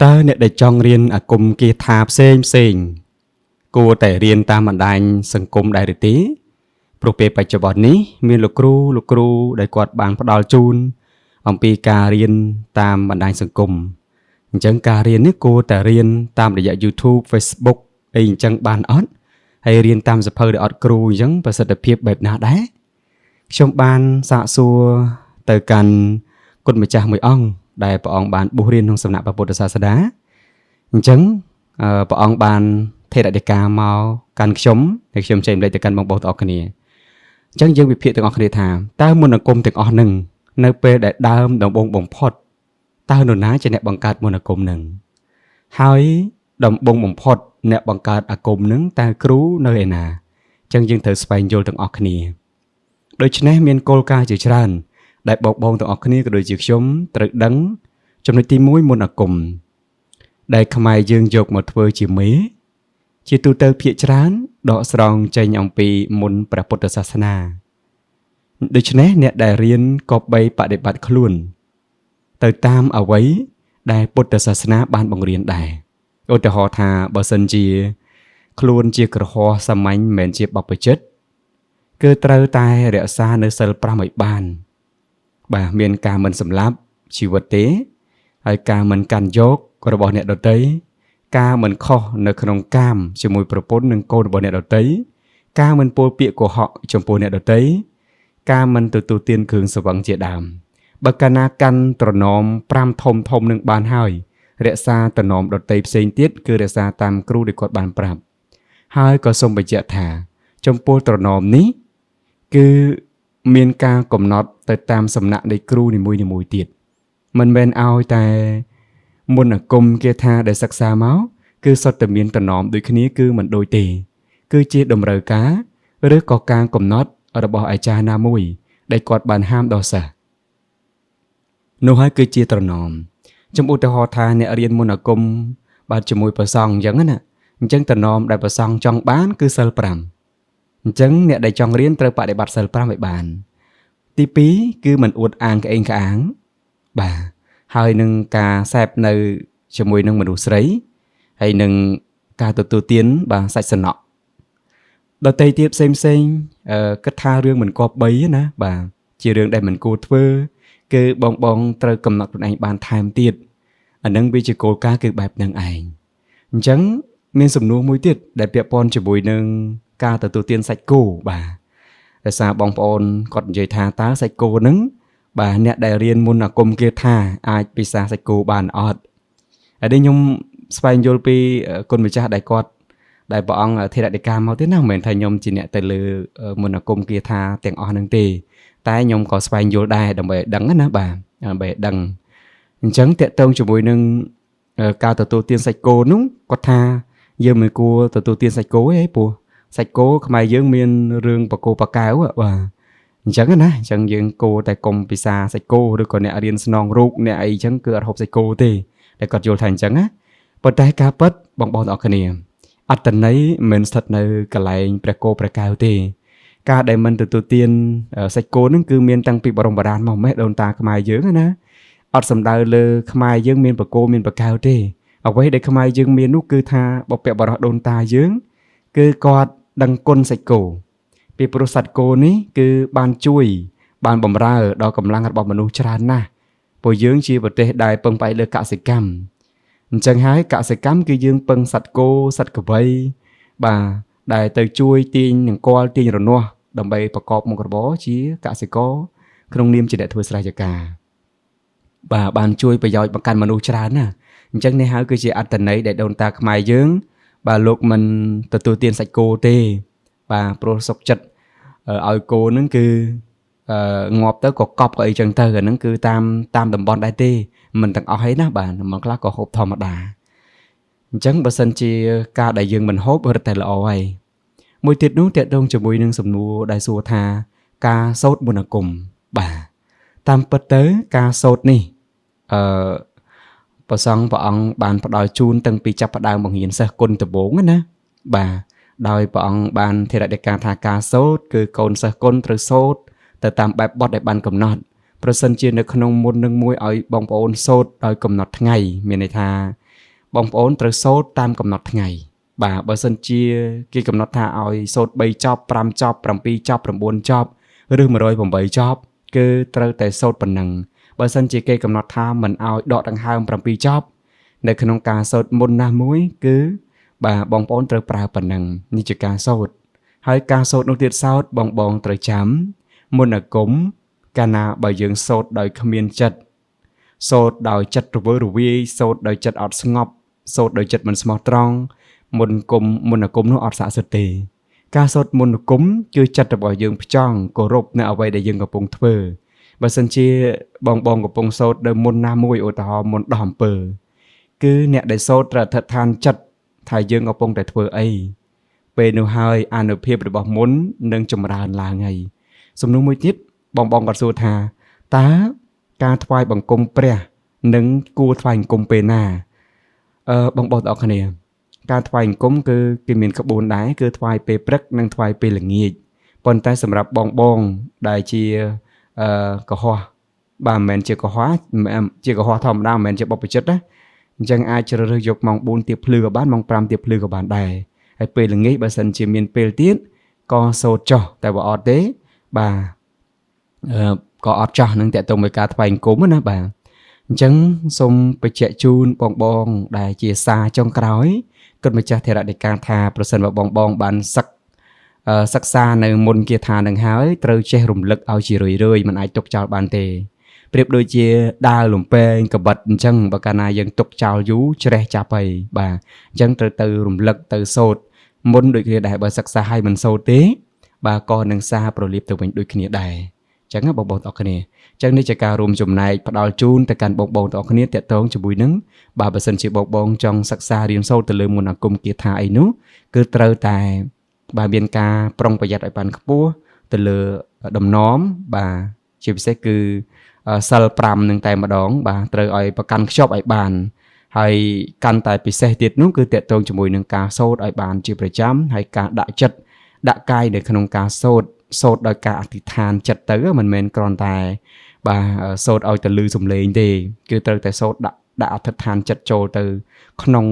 តើអ្នកដែលចង់រៀនអាគមគាថាផ្សេងផ្សេងគួរតែរៀនតាមបណ្ដាញសង្គមដែរឬទេព្រោះពេលបច្ចុប្បន្ននេះមានលោកគ្រូលោកគ្រូដែលគាត់បានផ្ដល់ជូនអំពីការរៀនតាមបណ្ដាញសង្គមអញ្ចឹងការរៀននេះគួរតែរៀនតាមរយៈ YouTube Facebook អីអញ្ចឹងបានអត់ហើយរៀនតាមសភៅដែលអត់គ្រូអញ្ចឹងប្រសិទ្ធភាពបែបណាដែរខ្ញុំបានសាកសួរទៅកាន់គុណម្ចាស់មួយអង្គដែលព្រះអង្គបានបួសរៀនក្នុងសំណាក់ព្រះពុទ្ធសាសនាអញ្ចឹងព្រះអង្គបានថេរដីកាមកកាន់ខ្ញុំហើយខ្ញុំចែករំលែកទៅកាន់បងប្អូនទាំងអស់គ្នាអញ្ចឹងយើងវិភាគទាំងអស់គ្នាថាតើមន្តអាគមទាំងអស់នឹងនៅពេលដែលដើមដំបូងបំផុតតើនរណាជាអ្នកបង្កើតមន្តអាគមនឹងហើយដំបូងបំផុតអ្នកបង្កើតអាគមនឹងតើគ្រូនៅឯណាអញ្ចឹងយើងត្រូវស្វែងយល់ទាំងអស់គ្នាដូច្នេះមានគោលការណ៍ជាច្រើនដែលបងបងទាំងអស់គ្នាក៏ដូចជាខ្ញុំត្រូវដឹងចំណុចទី1មន្តអាគមដែលខ្មែរយើងយកមកធ្វើជាមេជាទូទៅភាគច្រើនដកស្រង់ចេញអំពីមន្តព្រះពុទ្ធសាសនាដូច្នេះអ្នកដែលរៀនគប្បីបដិបត្តិខ្លួនទៅតាមអ្វីដែលពុទ្ធសាសនាបានបង្រៀនដែរឧទាហរណ៍ថាបើសិនជាខ្លួនជាក្រហោះសាមញ្ញមិនមែនជាបព្វជិតគឺត្រូវតែរក្សានៅសីល5ឲ្យបានបាទមានការមិនសម្លាប់ជីវិតទេហើយការមិនកាន់យករបស់អ្នកដទៃការមិនខុសនៅក្នុងកាមជាមួយប្រពន្ធនិងកូនរបស់អ្នកដទៃការមិនពោលពាក្យកុហកចំពោះអ្នកដទៃការមិនទទួលទានគ្រឿងស្រវឹងជាដើមបើកាលណាកាន់ត្រណម5ធំធំនឹងបានហើយរក្សាត្រណមដទៃផ្សេងទៀតគឺរក្សាតាមគ្រូដែលគាត់បានប្រាប់ហើយក៏សូមបញ្ជាក់ថាចំពោះត្រណមនេះគឺមានការកំណត់ទៅតាមសំណាក់នៃគ្រូនីមួយៗទៀតមិនមែនឲ្យតែមន្តអាគមគាថាដែលសិក្សាមកគឺសុទ្ធតែមានតំណមដូចគ្នាគឺមិនដូចទេគឺជាតម្រូវការឬក៏ការកំណត់របស់អាចារ្យណាមួយដែលគាត់បានហាមដល់សិស្សនោះហើយគឺជាត្រណមខ្ញុំឧទាហរណ៍ថាអ្នករៀនមន្តអាគមបាទជាមួយព្រះសង្ឃអញ្ចឹងណាអញ្ចឹងត្រណមដែលព្រះសង្ឃចង់បានគឺសីល5អញ្ចឹងអ្នកដែលចង់រៀនត្រូវបដិបត្តិសីល5ឲ្យបានទី2គឺមិនអួតអាងក្អេងក្អាងបាទហើយនឹងការសែបនៅជាមួយនឹងមនុស្សស្រីហើយនឹងការទទួលទានបាទសាច់សំណក់ដតីទៀតផ្សេងផ្សេងគិតថារឿងមិនគប្បីណាបាទជារឿងដែលមិនគួរធ្វើគឺបងបងត្រូវកំណត់ខ្លួនឯងបានថែមទៀតអានឹងវាជាគោលការណ៍គឺបែបហ្នឹងឯងអញ្ចឹងមានសំណួរមួយទៀតដែលពាក់ព័ន្ធជាមួយនឹងការទទួលទានសាច់គោបាទដោយសារបងប្អូនគាត់និយាយថាតើសាច់គោហ្នឹងបាទអ្នកដែលរៀនមុនអាគមគាថាអាចពិសាសាច់គោបានអត់ហើយនេះខ្ញុំស្វែងយល់ពីគុណម្ចាស់ដែលគាត់ដែលព្រះអង្គធិរដីកាមកទៀតណាមិនមែនថាខ្ញុំជាអ្នកទៅលើមន្តអាគមគាថាទាំងអស់ហ្នឹងទេតែខ្ញុំក៏ស្វែងយល់ដែរដើម្បីឲ្យដឹងណាបាទដើម្បីឲ្យដឹងអញ្ចឹងតកតងជាមួយនឹងការទទួលទានសាច់គោនោះគាត់ថាយើងមិនគួរទទួលទានសាច់គោទេព្រោះសាច់គោខ្មែរយើងមានរឿងបកោបកែវបាទអញ្ចឹងណាអញ្ចឹងយើងគួរតែកុំពិសាសាច់គោឬក៏អ្នករៀនស្នងរូកអ្នកអីអញ្ចឹងគឺអត់ហូបសាច់គោទេតែគាត់យល់ថាអញ្ចឹងណាប៉ុន្តែការពិតបងប្អូនអរគ្នាអត្តន័យមិនស្ថិតនៅកន្លែងព្រះគោព្រះកែវទេការដែលមិនទទួលទានសាច់គោនឹងគឺមានតាំងពីបរមបុរាណមកម៉េះដូនតាខ្មែរយើងណាអត់សំដៅលើខ្មែរយើងមានបកោមានបកែវទេអ្វីដែលខ្មែរយើងមាននោះគឺថាបុព្វបុរសដូនតាយើងគឺគាត់ដឹងគុណសាច់គោពីព្រោះសត្វគោនេះគឺបានជួយបានបំរើដល់កម្លាំងរបស់មនុស្សច្រើនណាស់ព្រោះយើងជាប្រទេសដែលពឹងផ្អែកលើកសិកម្មអញ្ចឹងហើយកសិកម្មគឺយើងពឹងសត្វគោសត្វក្របីបាទដែលទៅជួយទាញនង្គ័លទាញរនាស់ដើម្បីប្រកបមុខរបរជាកសិករក្នុងនាមជាអ្នកធ្វើស្រែចម្ការបាទបានជួយប្រយោជន៍បង្កាន់មនុស្សច្រើនណាស់អញ្ចឹងនេះហើយគឺជាអត្តន័យដែលដូនតាខ្មែរយើងបាទលោកមិនទទួលទានសាច់គោទេបាទព្រោះសុកចិត្តឲ្យគោនឹងគឺងាប់ទៅក៏កប់ក៏អីចឹងទៅអាហ្នឹងគឺតាមតំបន់ដែរទេមិនទាំងអស់អីណាបាទតំបន់ខ្លះក៏ហូបធម្មតាអញ្ចឹងបើសិនជាការដែលយើងមិនហូបរឹតតែល្អហើយមួយទៀតនោះតកតងជាមួយនឹងសំណួរដែលសួរថាការសូត្រមន្តអាគមបាទតាមពិតទៅការសូត្រនេះអឺព្រះសង្ឃព្រះអង្គបានផ្ដល់ជូនតាំងពីចាប់ផ្ដើមបង្រៀនសិស្សគុណដំបូងណាបាទដោយព្រះអង្គបានធិរដីកាថាការសូត្រគឺកូនសិស្សគុណត្រូវសូត្រទៅតាមបែបបទដែលបានកំណត់ប្រសិនជានៅក្នុងមុននឹងមួយឲ្យបងប្អូនសូត្រដោយកំណត់ថ្ងៃមានន័យថា បងប្អូនត្រូវសូត្រតាមកំណត់ថ្ងៃបាទបើសិនជាគេកំណត់ថាឲ្យសូត្រ3ចប់5ចប់7ចប់9ចប់ឬ108ចប់គឺត្រូវតែសូត្រប៉ុណ្ណឹងបើសិនជាគេកំណត់ថាមិនឲ្យដកដង្ហើម7ចប់នៅក្នុងការសូត្រមុនណាមួយគឺបាទបងប្អូនត្រូវប្រើប៉ុណ្ណឹងនេះជាការសូត្រហើយការសូត្រនោះទៀតសោតបងបងត្រូវចាំមុនអាគមកាលណាបើយើងសូត្រដោយគ្មានចិត្តសូត្រដោយចិត្តរវើរវាយសូត្រដោយចិត្តអត់ស្ងប់សូត្រដោយចិត្តមិនស្មោះត្រង់មុនគុំមុនអាគមនោះអត់ស័ក្តិសិទ្ធិទេការសូត្រមុនអាគមគឺចិត្តរបស់យើងផ្ចង់គោរពនៅអ្វីដែលយើងកំពុងធ្វើបើសិនជាបងបងកំពុងសូត្រនៅមុនណាមួយឧទាហរណ៍មុនដោះអំពើគឺអ្នកដែលសូត្រត្រូវអធិដ្ឋានចិត្តថាយើងកំពុងតែធ្វើអីពេលនោះហើយអានុភាពរបស់មុននឹងចម្រើនឡើងហើយសំណួរមួយទៀតបងបងគាត់សួរថាតើការថ្វាយបង្គំព្រះនិងគួរថ្វាយបង្គំពេលណាបងប្អូនទាំងអស់គ្នាការថ្វាយបង្គំគឺគេមានក្បួនដែរគឺថ្វាយពេលព្រឹកនិងថ្វាយពេលល្ងាចប៉ុន្តែសម្រាប់បងបងដែលជាកុហកបាទមិនមែនជាកុហកជាកុហកធម្មតាមិនមែនជាបុព្វជិតណាអញ្ចឹងអាចជ្រើសរើសយកម៉ោង4ទៀបភ្លឺក៏បានម៉ោង5ទៀបភ្លឺក៏បានដែរហើយពេលល្ងាចបើសិនជាមានពេលទៀតក៏សូត្រចុះតែបើអត់ទេបាទក៏អត់ចោះនឹងតកតងមួយការថ្វាយបង្គំណាបាទអញ្ចឹងសូមបញ្ជាក់ជូនបងបងដែលជាសារចុងក្រោយគុណម្ចាស់ធរណិកាថាប្រសិនបើបងបងបានសិក្សានៅមុនគាថានឹងហើយត្រូវចេះរំលឹកឲ្យជារឿយៗមិនអាចទុកចោលបានទេប្រៀបដូចជាដាវលំពែងកបិតអញ្ចឹងបើកាលណាយើងទុកចោលយូរច្រេះចាប់ហើយបាទអញ្ចឹងត្រូវទៅរំលឹកទៅសូត្រមុនដូចគ្នាដែរបើសិក្សាឲ្យមិនសូត្រទេបាទក៏នឹងសារប្រលៀបទៅវិញដូចគ្នាដែរអញ្ចឹងបងប្អូនទាំងអស់គ្នាអញ្ចឹងនេះជាការរួមចំណែកផ្ដល់ជូនទៅកាន់បងប្អូនទាំងអស់គ្នាតាក់ទងជាមួយនឹងបាទបើសិនជាបងបងចង់សិក្សារៀនសូត្រទៅលើមន្តអាគមគាថាអីនោះគឺត្រូវតែបាទមានការប្រុងប្រយ័ត្នឲ្យបានខ្ពស់ទៅលើតំណមបាទជាពិសេសគឺសិល5នឹងតែម្ដងបាទត្រូវឲ្យប្រកាន់ខ្ជាប់ឲ្យបានហើយកាន់តែពិសេសទៀតនោះគឺតាក់ទងជាមួយនឹងការសូត្រឲ្យបានជាប្រចាំហើយការដាក់ចិត្តដាក់កាយនៅក្នុងការសូត្រសូត្រដោយការអធិដ្ឋានចិត្តទៅមិនមែនគ្រាន់តែបាទសូត្រឲ្យទៅលឺសំឡេងទេគឺត្រូវតែសូត្រដាក់អធិដ្ឋានចិត្តចូលទៅក្នុង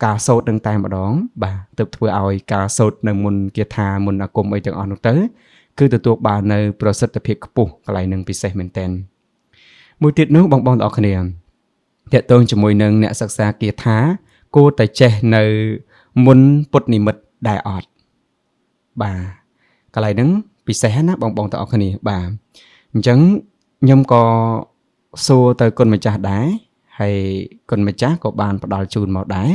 ការសូត្រនឹងតែម្ដងបាទទើបធ្វើឲ្យការសូត្រនៅមុនគាថាមុនអាគមអីទាំងអស់នោះទៅគឺទទួលបាននៅប្រសិទ្ធភាពខ្ពស់កន្លែងនឹងពិសេសមែនទែនមួយទៀតនោះបងប្អូនទាំងអស់គ្នាតាក់ទងជាមួយនឹងអ្នកសិក្សាគាថាគួរតែចេះនៅមុនពុទ្ធនិមិត្តដែរអត់បាទកន្លែងហ្នឹងពិសេសណាបងប្អូនទាំងអស់គ្នាបាទអញ្ចឹងខ្ញុំក៏សួរទៅគុណម្ចាស់ដែរហើយគុណម្ចាស់ក៏បានផ្ដល់ជូនមកដែរ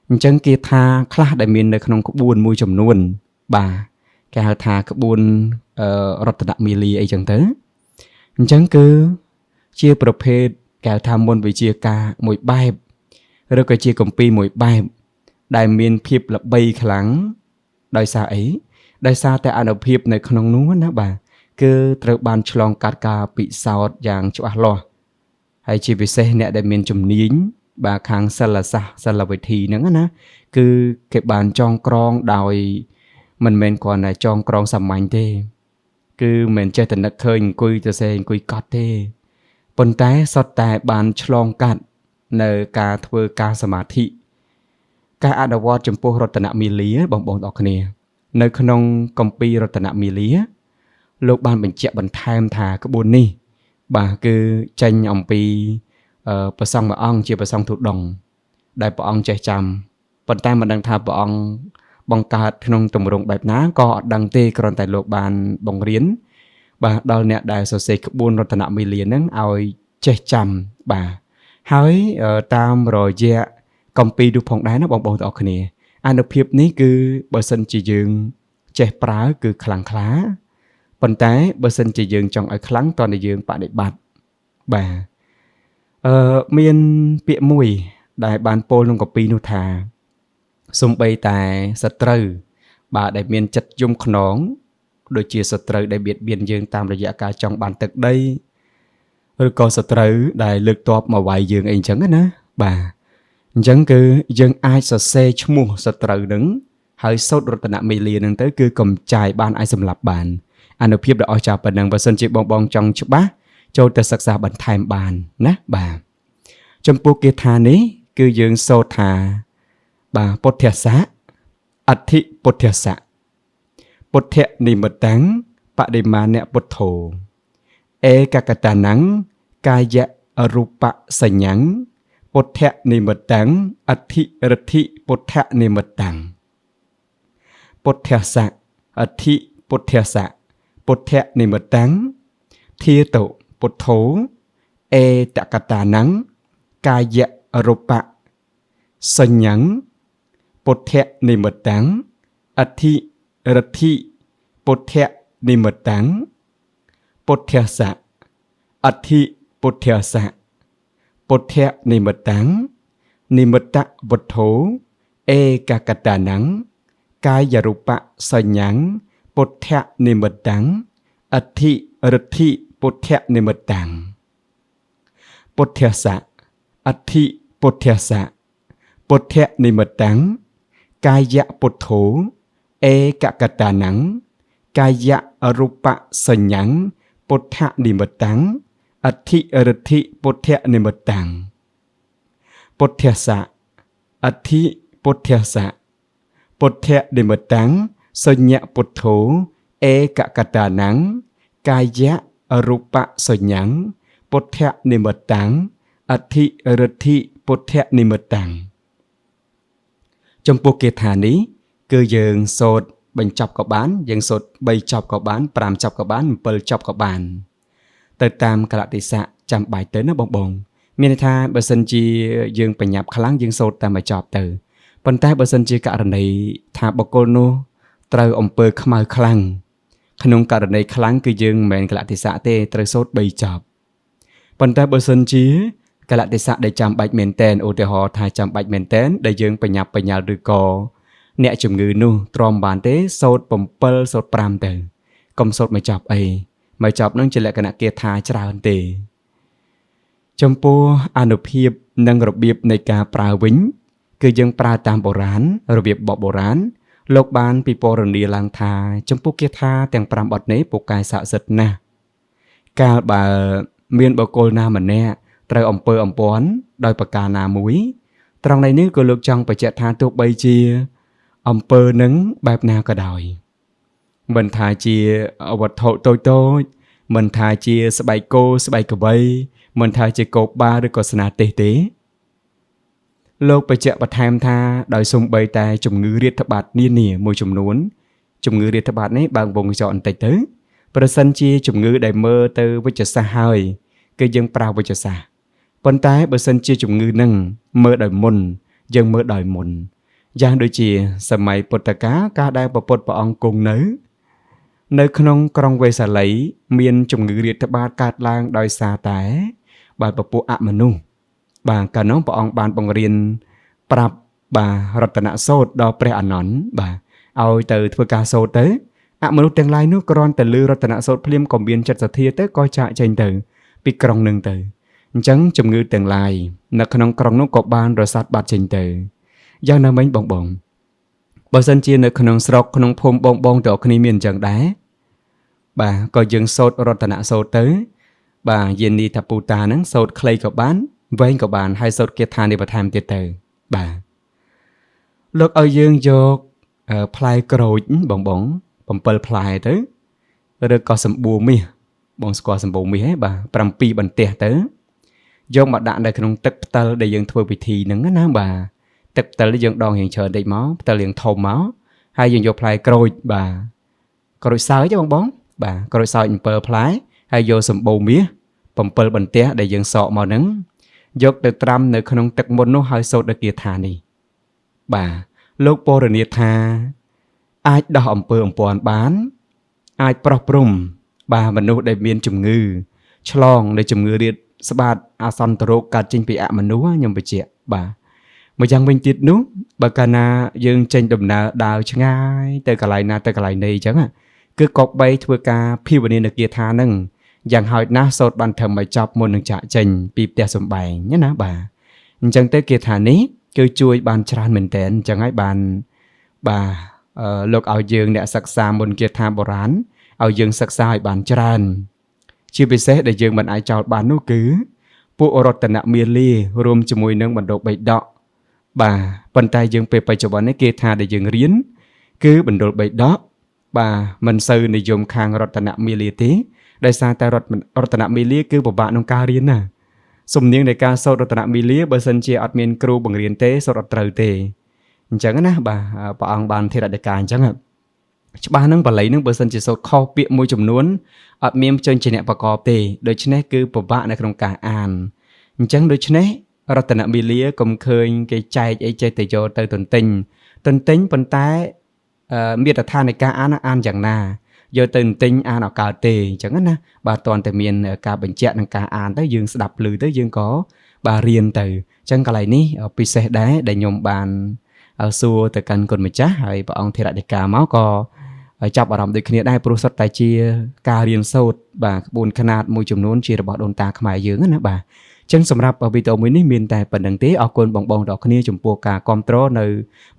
អញ្ចឹងគាថាខ្លះដែលមាននៅក្នុងក្បួនមួយចំនួនបាទគេហៅថាក្បួនរតនមាលីអីចឹងទៅអញ្ចឹងគឺជាប្រភេទគេហៅថាមន្តវិជាការមួយបែបឬក៏ជាគម្ពីរមួយបែបដែលមានភាពល្បីខ្លាំងដោយសារអីដោយសារតែអានុភាពនៅក្នុងនោះណាបាទគឺត្រូវបានឆ្លងកាត់ការពិសោធន៍យ៉ាងច្បាស់លាស់ហើយជាពិសេសអ្នកដែលមានជំនាញបាទខាងសិលសាស្ត្រសិលវិធីហ្នឹងណាគឺគេបានចងក្រងដោយមិនមែនគ្រាន់តែចងក្រងសាមញ្ញទេគឺមិនចេះតែនឹកឃើញអង្គុយទៅសេអង្គុយកត់ទេប៉ុន្តែសុទ្ធតែបានឆ្លងកាត់នៅការធ្វើការសមាធិការអនុវត្តចំពោះរតនមាលាបងប្អូនទាំងអស់គ្នានៅក្នុងគម្ពីររតនមាលាលោកបានបញ្ជាក់បន្ថែមថាក្បួននេះបាទគឺចេញអំពីព្រះសង្ឃមួយអង្គជាព្រះសង្ឃទុដងដែលព្រះអង្គចេះចាំប៉ុន្តែមិនដឹងថាព្រះអង្គបង្កើតក្នុងទម្រង់បែបណាក៏អត់ដឹងទេគ្រាន់តែលោកបានបង្រៀនបាទដល់អ្នកដែលសរសេរក្បួនរតនមាលាហ្នឹងឲ្យចេះចាំបាទហើយតាមរយៈគម្ពីរនោះផងដែរណាបងប្អូនទាំងអស់គ្នាអានុភាពនេះគឺបើសិនជាយើងចេះប្រើគឺខ្លាំងក្លាប៉ុន្តែបើសិនជាយើងចង់ឲ្យខ្លាំងតើយើងបដិបត្តិបាទមានពាក្យមួយដែលបានពោលក្នុងគម្ពីរនោះថាសំបីតែសត្រូវបាទដែលមានចិត្តយំខ្នងដូចជាសត្រូវដែលបៀតបៀនយើងតាមរយៈការចង់បានទឹកដីឬក៏សត្រូវដែលលើកទ័ពមកវាយយើងអីចឹងណាបាទអញ្ចឹងគឺយើងអាចសរសេរឈ្មោះសត្រូវនឹងហើយសូត្ររតនមាលានឹងទៅគឺកំចាយបានអាចសម្លាប់បានអានុភាពដ៏អស្ចារ្យប៉ុណ្ណឹងបើសិនជាបងបងចង់ច្បាស់ចូលទៅសិក្សាបន្ថែមបានណាបាទ ចំពោះគាថានេះ គឺយើងសូត្រថា បាទពុទ្ធស្សៈអធិពុទ្ធស្សៈពុទ្ធនិមិត្តੰបដិមានពុទ្ធោឯកកតានੰកាយរូបសញ្ញੰពុទ្ធនិមិត្តੰអធិរិទ្ធិពុទ្ធនិមិត្តੰពុទ្ធស្សៈអធិពុទ្ធស្សៈពុទ្ធនិមិត្តੰធាតុពុទ្ធោឯតកតានੰកាយរូបសញ្ញੰពុទ្ធនិមិត្តੰអធិរិទ្ធិពុទ្ធនិមិត្តੰពុទ្ធស្សៈអធិពុទ្ធស្សៈពុទ្ធនិមិត្តੰនិមិត្តវត្ថោឯកកតានੰកាយរូបសញ្ញੰពុទ្ធនិមិត្តੰអធិរិទ្ធិពុទ្ធនិមិត្តੰពុទ្ធស្សៈអធិពុទ្ធស្សៈពុទ្ធនិមិត្តੰកាយពុទ្ធោឯកកតានੰកាយរូបសញ្ញੰពុទ្ធនិមិត្តੰអធិរិទ្ធិពុទ្ធនិមិត្តੰពុទ្ធស្សៈអធិពុទ្ធស្សៈពុទ្ធនិមិត្តੰសញ្ញពុទ្ធោឯកកតានੰកាយរូបសញ្ញੰពុទ្ធនិមិត្តੰអធិរិទ្ធិពុទ្ធនិមិត្តੰចំពោះគាថានេះគឺយើងសូត្របញ្ចប់ក៏បានយើងសូត្រ3ចប់ក៏បាន5ចប់ក៏បាន7ចប់ក៏បានទៅតាមកាលៈទេសៈចាំបាច់ទៅណាបងបងមានន័យថាបើសិនជាយើងបញ្ញាប់ខ្លាំងយើងសូត្រតែមួយចប់ទៅប៉ុន្តែបើសិនជាករណីថាបុគ្គលនោះត្រូវអំពើខ្មៅខ្លាំងក្នុងករណីខ្លាំងគឺយើងមិនមែនកាលៈទេសៈទេត្រូវសូត្រ3ចប់ប៉ុន្តែបើសិនជាកាលៈទេសៈដែលចាំបាច់មែនតែនឧទាហរណ៍ថាចាំបាច់មែនតែនដែលយើងបញ្ញាប់បញ្ញាល់ឬក៏អ្នកជំងឺនោះទ្រាំបានទេសូត្រ7សូត្រ5ទៅកុំសូត្រមួយចប់អីមួយចប់នឹងជាលក្ខណៈគាថាច្រើនទេចំពោះអានុភាពនិងរបៀបនៃការប្រើវិញគឺយើងប្រើតាមបុរាណរបៀបបបបុរាណលោកបានពិពណ៌នាឡើងថាចំពោះគាថាទាំង5បទនេះពូកែស័ក្តិសិទ្ធិណាស់កាលបើមានបុគ្គលណាម្នាក់ត្រូវអំពើអំព័ន្ធដោយប្រការណាមួយត្រង់នេះក៏លោកចង់បញ្ជាក់ថាទោះបីជាអំពើនឹងបែបណាក៏ដោយមិនថាជាវត្ថុតូចៗមិនថាជាស្បែកគោស្បែកក្របីមិនថាជាកោបាឬក៏ស្នាទេសទេលោកបញ្ជាក់បន្ថែមថាដោយសំបីតែជំងឺរាតត្បាតនានាមួយចំនួនជំងឺរាតត្បាតនេះបើកវងកញ្ចក់បន្តិចទៅប្រសិនជាជំងឺដែលមើលទៅវិជ្ជសាស្ត្រហើយគឺយើងប្រើវិជ្ជសាស្ត្រប៉ុន្តែបើសិនជាជំងឺនឹងមើលដោយមុនយើងមើលដោយមុនយ៉ាងដូចជាសម័យពុទ្ធកាលកាលដែលព្រះពុទ្ធព្រះអង្គគង់នៅក្នុងក្រុងវេសាលីមានជំងឺរាតត្បាតកើតឡើងដោយសារតែបាទពពួកអមនុស្សបាទកាលនោះព្រះអង្គបានបង្រៀនប្រាប់បាទរតនសូត្រដល់ព្រះអានន្ទបាទឲ្យទៅធ្វើការសូត្រទៅអមនុស្សទាំងឡាយនោះគ្រាន់តែឮរតនសូត្រភ្លាមក៏មានចិត្តសទ្ធាទៅក៏ចាកចេញទៅពីក្រុងនឹងទៅអញ្ចឹងជំងឺទាំងឡាយនៅក្នុងក្រុងនោះក៏បានរសាត់បាត់ចេញទៅយ៉ាងណាមិញបងបងបើសិនជានៅក្នុងស្រុកក្នុងភូមិបងបងទាំងអស់គ្នាមានអញ្ចឹងដែរបាទក៏យើងសូត្ររតនសូត្រទៅបាទយានីថាពូតាហ្នឹងសូត្រខ្លីក៏បានវែងក៏បានហើយសូត្រគាថានេះបន្ថែមទៀតទៅបាទលោកឲ្យយើងយកផ្លែក្រូចបងបង7ផ្លែទៅឬក៏សម្បួរមាសបងស្គាល់សម្បូរមាសហ៎បាទ7បន្ទះទៅយកមកដាក់នៅក្នុងទឹកផ្តិលដែលយើងធ្វើពិធីហ្នឹងណាបាទទឹកផ្តិលយើងដងរៀងច្រើនតិចមកផ្តិលរៀងធំមកហើយយើងយកផ្លែក្រូចបាទក្រូចសើចបងបងបាទក្រូចសើច7ផ្លែហើយយកសម្បូរមាស7បន្ទះដែលយើងសកមកហ្នឹងយកទៅត្រាំនៅក្នុងទឹកមុននោះហើយសូត្រដល់គាថានេះបាទលោកពរនាថាអាចដោះអំពើអំព័ន្ធបានអាចប្រោះព្រំបាទមនុស្សដែលមានជំងឺឆ្លងនៃជំងឺរាតស្បាតអាសន្នរោគកើតចេញពីអមនុស្សខ្ញុំបញ្ជាក់បាទមួយយ៉ាងវិញទៀតនោះបើកាលណាយើងចេញដំណើរដើរឆ្ងាយទៅកន្លែងណាទៅកន្លែងណីអញ្ចឹងគឺគប្បីធ្វើការភាវនានៅគាថាហ្នឹងយ៉ាងហោចណាស់សូត្របានត្រឹមឲ្យចប់មុននឹងចាកចេញពីផ្ទះសម្បែងណាបាទអញ្ចឹងទៅគាថានេះគឺជួយបានច្រើនមែនតើអញ្ចឹងហើយបានបាទលោកឲ្យយើងអ្នកសិក្សាមុនគាថាបុរាណឲ្យយើងសិក្សាឲ្យបានច្រើនជាពិសេសដែលយើងមិនអាចចោលបាននោះគឺ ពួករតនមាលារួមជាមួយនឹងបណ្ដុបបីដកបាទប៉ុន្តែយើងពេលបច្ចុប្បន្ននេះគេថាដែលយើងរៀនគឺបណ្ដុលបីដកបាទមិនសូវនិយមខាងរតនមាលាទេដោយសារតែរតនមាលាគឺពិបាកក្នុងការរៀនណាសំនៀងនៃការសូត្ររតនមាលាបើសិនជាអត់មានគ្រូបង្រៀនទេសូត្រអត់ត្រូវទេអញ្ចឹងណាបាទព្រះអង្គបានធិរដីកាអញ្ចឹងច្បាស់ហ្នឹងបាលីហ្នឹងបើសិនជាសូត្រខុសពាក្យមួយចំនួនអត់មានចេញជាអ្នកប្រកបទេដូច្នេះគឺពិបាកនៅក្នុងការអានអញ្ចឹងដូច្នេះរតនមាលាកុំឃើញគេចែកអីចេះតែយកទៅទន្ទិញទន្ទិញប៉ុន្តែមាត្រដ្ឋាននៃការអានអានយ៉ាងណាយកទៅទន្ទិញអានអត់កើតទេអញ្ចឹងណាបាទតន់តែមានការបញ្ជាក់និងការអានទៅយើងស្ដាប់ឮទៅយើងក៏បាទរៀនទៅអញ្ចឹងកន្លែងនេះពិសេសដែរដែលខ្ញុំបានសួរទៅកាន់គុណម្ចាស់ហើយព្រះអង្គធរណិកាមកក៏ចាប់អារម្មណ៍ដូចគ្នាដែរព្រោះសុទ្ធតែជាការរៀនសូត្របាទក្បួនខ្នាតមួយចំនួនជារបស់ដូនតាខ្មែរយើងណាបាទចឹងសម្រាប់វីដេអូមួយនេះមានតែប៉ុណ្្នឹងទេអរគុណបងបងទាំងអស់គ្នាចំពោះការគាំទ្រនៅ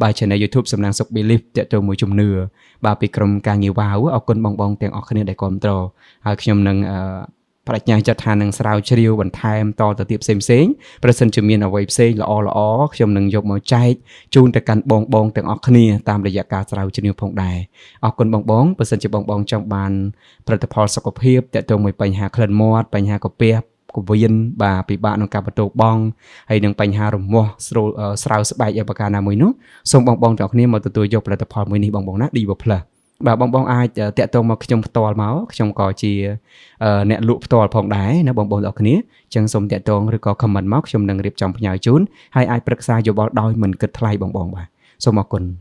បាទ Channel YouTube សំណាងសុខ Belief តាក់ទងមួយជំនឿបាទពីក្រុមការងារវ៉ាវអរគុណបងបងទាំងអស់គ្នាដែលគាំទ្រហើយខ្ញុំនឹងបដិញ្ញាចិត្តថានឹងស្រាវជ្រាវបន្ថែមតទៅទៀតផ្សេងផ្សេងប្រសិនជាមានអ្វីផ្សេងល្អល្អខ្ញុំនឹងយកមកចែកជូនទៅកាន់បងបងទាំងអស់គ្នាតាមរយៈការស្រាវជ្រាវផងដែរអរគុណបងបងប្រសិនជាបងបងចង់បានផលិតផលសុខភាពតាក់ទងមួយបញ្ហាក្លិនមាត់បញ្ហាកាពះកវៀនបាទពិបាកក្នុងការបន្ទោបងហើយនឹងបញ្ហារមាស់ស្រួលស្រាវស្បែកអីប្រការណាមួយនោះសូមបងបងទាំងអស់គ្នាមកទទួលយកផលិតផលមួយនេះបងបងណា Diva Plus បាទបងបងអាចតាក់ទងមកខ្ញុំផ្ទាល់មកខ្ញុំក៏ជាអ្នកលក់ផ្ទាល់ផងដែរណាបងប្អូនទាំងអស់គ្នាអញ្ចឹងសូមតាក់ទងឬក៏ comment មកខ្ញុំនឹងរៀបចំផ្ញើជូនហើយអាចប្រឹក្សាយោបល់ដោយមិនគិតថ្លៃបងបងបាទសូមអរគុណ។